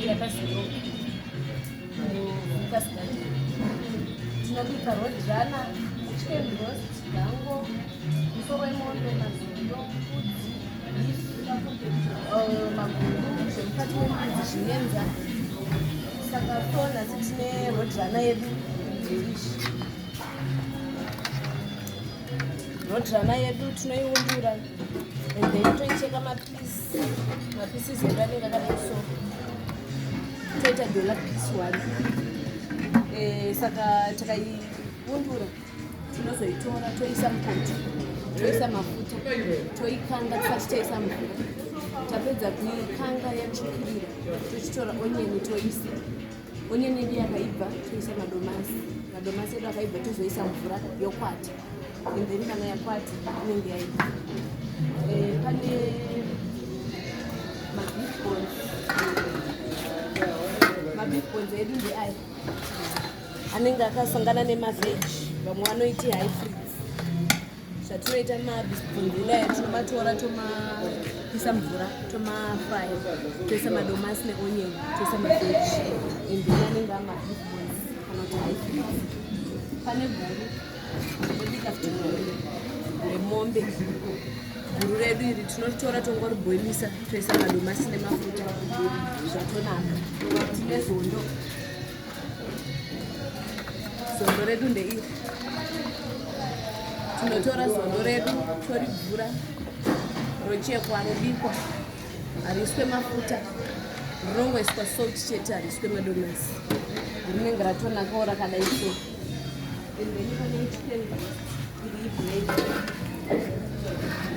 Tinobikira paZiropa muLucas Garden. Tinobika road runner, chicken roast, gango, musoro wemombe, mazondo, mbudzi, beef, magundu, zvemukati membudzi zvinenza. Saka so nhasi tine road runner yedu izvi. Road runner yedu tinoiundura and then toicheka mapieces, mapieces edu anenge akadai so, toita dollar piece one. Saka takaiundura, tinozoitora toisa mupoto, toisa mafuta, toikanga tisati taisa mvura. Tapedza kuikanga yatsvukirira, tochitora onion toisa. Onion yedu yakaibva, toisa madomasi. Madomasi edu akaibva, tozoisa mvura yokwata and then kana yakwata inenge yaibva. Pane mabeef bones. Mabeef bones edu ndeaya anenge akasangana nemaveg, vamwe vanoiti high fruits. Zvatinoita, mabeef bones edu aya tinomatora, tomaisa mvura, tomafry, toisa madomasi neonion, toisa maveg and then anenge amabeef bones kana kuti high fruits. Pane guru, tobika futi guru remombe. Guru redu iri tinoritora, tongoriboilisa, toisa madomasi nemafuta, zvatonaka. Tine zondo. Zondo redu ndeiri. Tinotora zondo redu, toribvura, rochekwa, robikwa, hariswe mafuta, rinongoiswa salt chete, hariswe madomasi. Rinenge ratonakawo rakadai so. And then pane chicken roast iri ibread,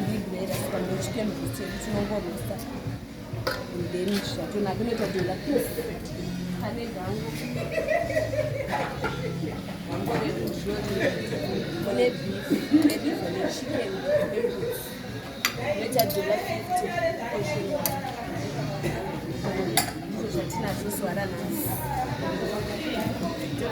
iri ibread, saka chicken roast yedu tinongoroasta and then zvatonaka, inoita dollar piece. Pane gango. Gango redu ndinoti kune beef, kune beef nechicken nembudzi, inoita $50 portion. Ndizvo zvatinazvo zuva ranhasi.